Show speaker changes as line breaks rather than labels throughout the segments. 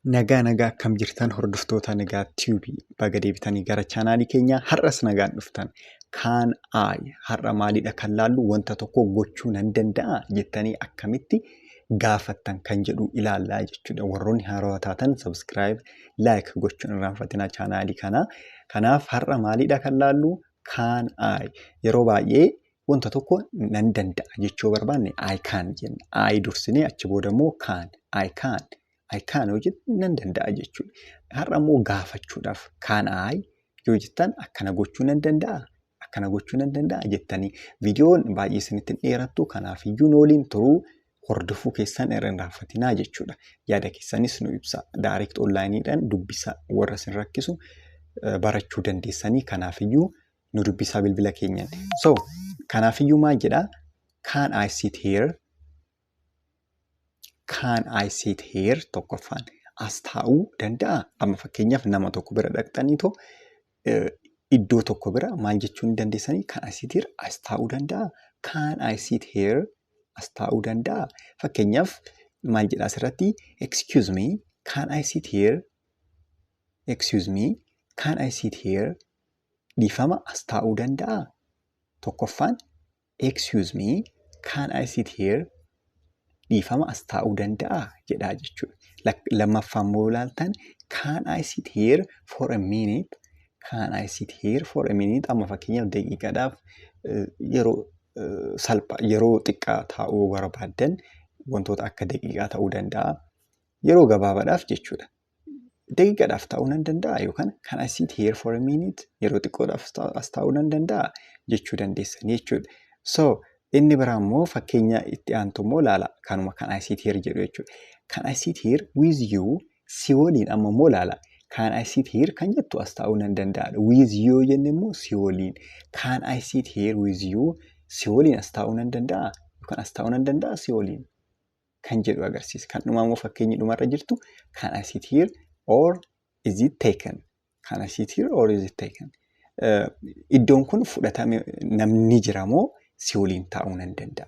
Nagaa nagaa, akkam jirtan hordoftoota Nagaa Tube? Baga deebitanii gara chaanaalii keenyaa har'as nagaan dhuftan. Can I har'a maalidha kan laallu? Wanta tokko gochuu nan danda'a jettanii akkamitti gaafattan kan jedhu ilaallaa jechuudha. Warroonni haarawaa taatan subscribe, like gochuun irraanfatinaa chaanaalii kanaa. Kanaaf har'a maalidha kan laallu? Can I. Yeroo baay'ee wanta tokko nan danda'a jechuu barbaanne I can jenna. I dursinee achi booda immoo can. I can. I can yoo jettu nan danda'a jechuudha. Har'a immoo gaafachuudhaaf can I yoo jettan akkana gochuu nan danda'a. Akkana gochuu nan danda'a jettanii viidiyoon baay'ee isinitti hin dheerattu, kanaafiyyuu nu waliin turuu hordofuu keessan irra hin irraanfatinaa jechuudha. Yaada keessanis nu ibsa. Direct onlineiidhaan dubbisa warra isin rakkisu barachuu dandeessanii, kanaafiyyuu nu dubbisaa bilbila keenyan. So kanaafiyyuu maal jedhaa? Can I sit here? Can I sit here? Tokkoffaan as taa'uu danda'a? Amma fakkeenyaaf nama tokko bira dhaqxaniitoo iddoo tokko bira maal jechuu ni dandeessanii? Can I sit here? As taa'uu danda'a? Can I sit here? As taa'uu danda'a? Fakkeenyaaf maal jedha asirratti? Excuse me, can I sit here? Excuse me, can I sit here? Dhiifama, as taa'uu danda'a? Tokkoffaan, excuse me, can I sit here? Dhiifama, as taa'uu danda'a jedhaa jechuudha. Lammaffaan immoo ilaaltan, can I sit here for a minute? Can I sit here for a minute? Amma fakkeenyaaf daqiiqaadhaaf, yeroo salphaa, yeroo xiqqaa taa'uu barbaaddan, wantoota akka daqiiqaa ta'uu danda'a. Yeroo gabaabaadhaaf jechuudha. Daqiiqaadhaaf taa'uu nan danda'a yookaan can I sit here for a minute? Yeroo xiqqoodhaaf as taa'uu nan danda'a jechuu dandeessan jechuudha. So inni biraa immoo fakkeenya itti aantu immoo ilaala. Kanuma can I sit here jedhu jechuudha. Can I sit here with you? Si waliin amma immoo ilaala. Can I sit here kan jettu as taa'uu nan danda'a. With you jenne immoo si waliin. Can I sit here with you? Si waliin as taa'uu nan danda'a yookaan as taa'uu nan danda'a si waliin kan jedhu agarsiisa. Kan dhumaa immoo fakkeenyi dhumarra jirtu, can I sit here or is it taken? Can I sit here or is it taken? Iddoon kun fudhatame, namni jira moo si waliin taa'uu nan danda'a?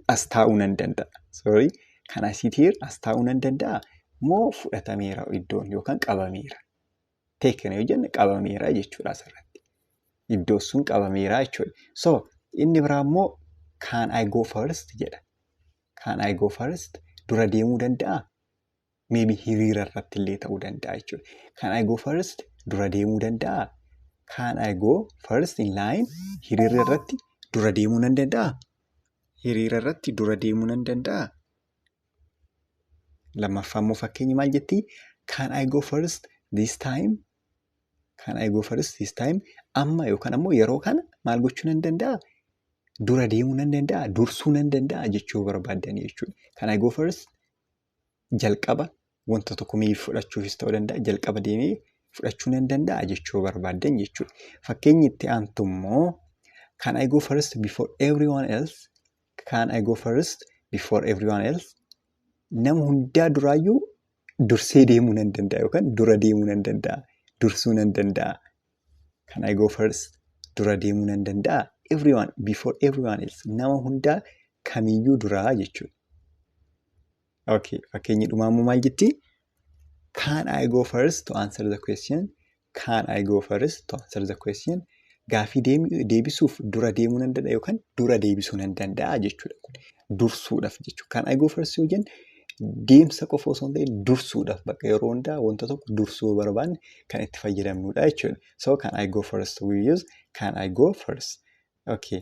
As taa'uu nan danda'a. Sorry. Can I sit here? As taa'uu nan danda'a moo fudhatameera iddoon yookaan qabameera? Taken yoo jenne qabameera jechuudha asirratti. Iddoon sun qabameera jechuudha. So inni biraa immoo can I go first jedha. Can I go first? Dura deemuu danda'a? Maybe hiriira irratti illee ta'uu danda'a jechuudha. Can I go first? Dura deemuu danda'a? Can I go first in line? Hiriira irratti dura deemuu nan danda'a? Hiriira irratti dura deemuu nan danda'a? Lammaffaa immoo fakkeenyi maal jettii? Can I go first this time? Can I go first this time? Amma yookaan ammoo yeroo kana maal gochuu nan danda'a? Dura deemuu nan danda'a? Dursuu nan danda'a jechuu barbaaddanii jechuudha. Can I go first? Jalqaba wanta tokko mee fudhachuufis ta'uu danda'a. Jalqaba deemee fudhachuu nan danda'a jechuu barbaaddan jechuudha. Fakkeenyi itti aantu immoo, can I go first before everyone else? Can I go first before everyone else? Nama hundaa duraayyuu dursee deemuu nan danda'a yookaan dura deemuu nan danda'a. Dursuu nan danda'a. Can I go first? Dura deemuu nan danda'a. Everyone, before everyone else. Nama hundaa kamiyyuu duraa jechuudha. Okay, fakkeenyi dhumaa immoo maal jettii? Can I go first to answer the question? Can I go first to answer the question? Gaafii deebisuuf dura deemuu nan danda'a yookaan dura deebisuu nan danda'a jechuudha. Dursuudhaaf jechuudha. Can I go first yoo jenne deemsa qofa osoo hin ta'in dursuudhaaf, bakka yeroo hundaa wanta tokko dursuu barbaanne kan itti fayyadamnudha jechuudha. So can I go first, we use can I go first. Okay.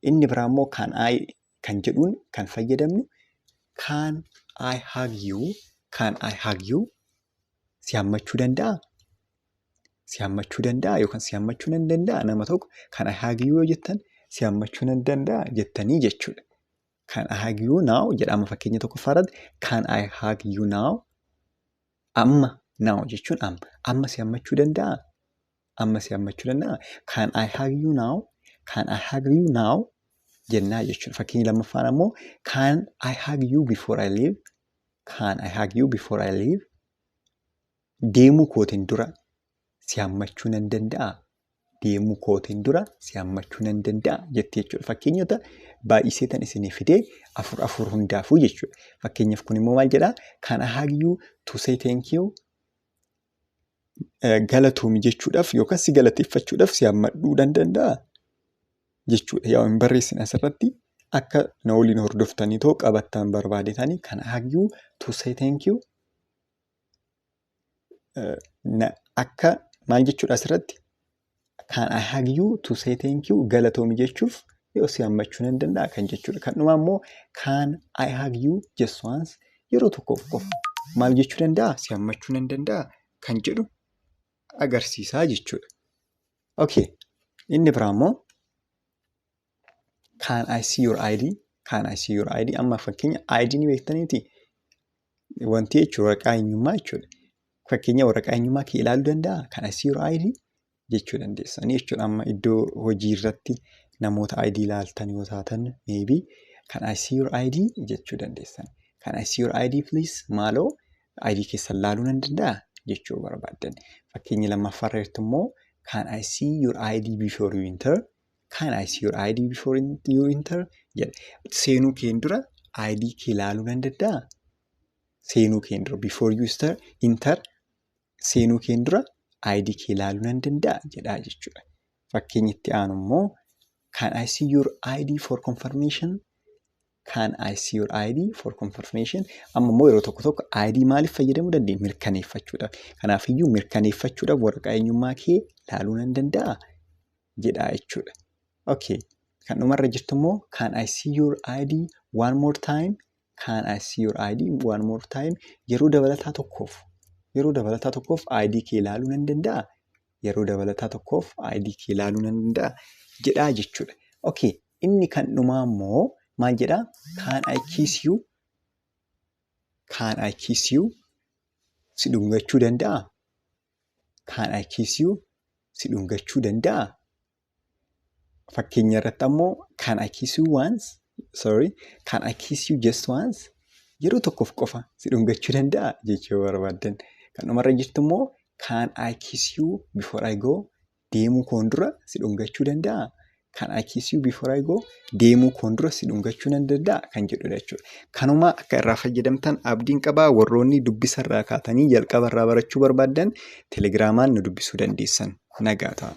Inni biraa immoo can I kan jedhuun kan fayyadamnu, can I hug you? Can I hug you? Si hammachuu danda'aa? Si hammachuu danda'a yookaan si hammachuu nan danda'a? Nama tokko can I hug you yoo jettan si hammachuu nan danda'a jettanii jechuudha. Can I hug you now jedhama fakkeenya tokkoffaa irratti. Can I hug you now? Amma, now jechuun amma. Amma si hammachuu danda'aa? Amma si hammachuu danda'aa? Can I hug you now? Can I hug you now? Jennaa jechuudha. Fakkeenyi lammaffaan ammoo, can I hug you before I leave? Can I hug you before I leave? Deemuu kootiin dura si hammachuu nan danda'aa? Deemuu kootiin dura si hammachuu nan danda'a jettee jechuudha. Fakkeenyota baay'isee tan isinii fidee afur afur hundaafuu jechuudha. Fakkeenyaaf kun immoo maal jedhaa? Can I hug you to say thank you? Galatoomi jechuudhaaf yookaan si galateeffachuudhaaf si hammadhuu nan danda'a jechuudha. Yaa hin barreessine asirratti, akka na waliin hordoftanii too qabattan barbaadetanii, can I hug you to say thank you? Akka maal jechuudha asirratti? Can I hug you to say thank you? Galatoomi jechuuf yoo si hammachuu nan danda'a kan jechuudha. Kan dhumaa immoo can I hug you just once? Yeroo tokkoof qofa maal jechuu danda'a? Si hammachuu nan danda'a kan jedhu agarsiisaa jechuudha. Okay. Inni biraa immoo can I see your ID? Can I see your ID? Amma fakkeenya ID ni beektaniiti. Wanti jechuudha waraqaa eenyummaa jechuudha. Fakkeenya waraqaa eenyummaa kee ilaaluu danda'a? Can I see your ID? Jechuu dandeessanii jechuudha. Amma iddoo hojii irratti namoota ID ilaaltan yoo taatan, maybe can I see your ID jechuu dandeessan. Can I see your ID, please? Maaloo ID keessan ilaaluu nan danda'a jechuu barbaaddan. Fakkeenya lammaffaa irratti immoo can I see your ID before you enter? Can I see your ID before you enter? Jedha. Seenuu keen dura ID kee ilaaluu nan danda'a? Seenuu keen dura, before you enter, seenuu keen dura ID kee ilaaluu nan danda'a jedhaa jechuudha. Fakkeenyi itti aanu immoo can I see your ID for confirmation? Can I see your ID for confirmation? Amma immoo yeroo tokko tokko ID maaliif fayyadamuu dandeenya? Mirkaneeffachuudhaaf. Kanaafiyyuu mirkaneeffachuudhaaf waraqaa eenyummaa kee ilaaluu nan danda'a jedhaa jechuudha. Okay. Kan dhumarra jirtu immoo can I see your ID one more time? Can I see your ID one more time? Yeroo dabalataa tokkoof ID kee ilaaluu nan danda'aa? Yeroo dabalataa tokkoof ID kee ilaaluu nan danda'aa? Jedhaa jechuudha. Okay. Inni kan dhumaa immoo maal jedhaa? Can I kiss you? Can I kiss you? Si dhungachuu danda'aa? Can I kiss you? Si dhungachuu danda'aa? Fakkeenya irratti ammoo can I kiss you once? Sorry, can I kiss you just once? Yeroo tokkoof qofa si dhungachuu danda'aa jechuu barbaaddan. Kan dhumarra jirtu immoo can I kiss you before I go? Deemuu koon dura si dhungachuu danda'aa? Can I kiss you before I go? Deemuu koon dura si dhungachuu nan danda'a kan jedhudha jechuudha. Kanuma akka irraa fayyadamtan abdiin qabaa. Warroonni dubbisa irraa kaatanii jalqaba irraa barachuu barbaaddan telegiraamaan nu dubbisuu dandeessan. Nagaa ta'a.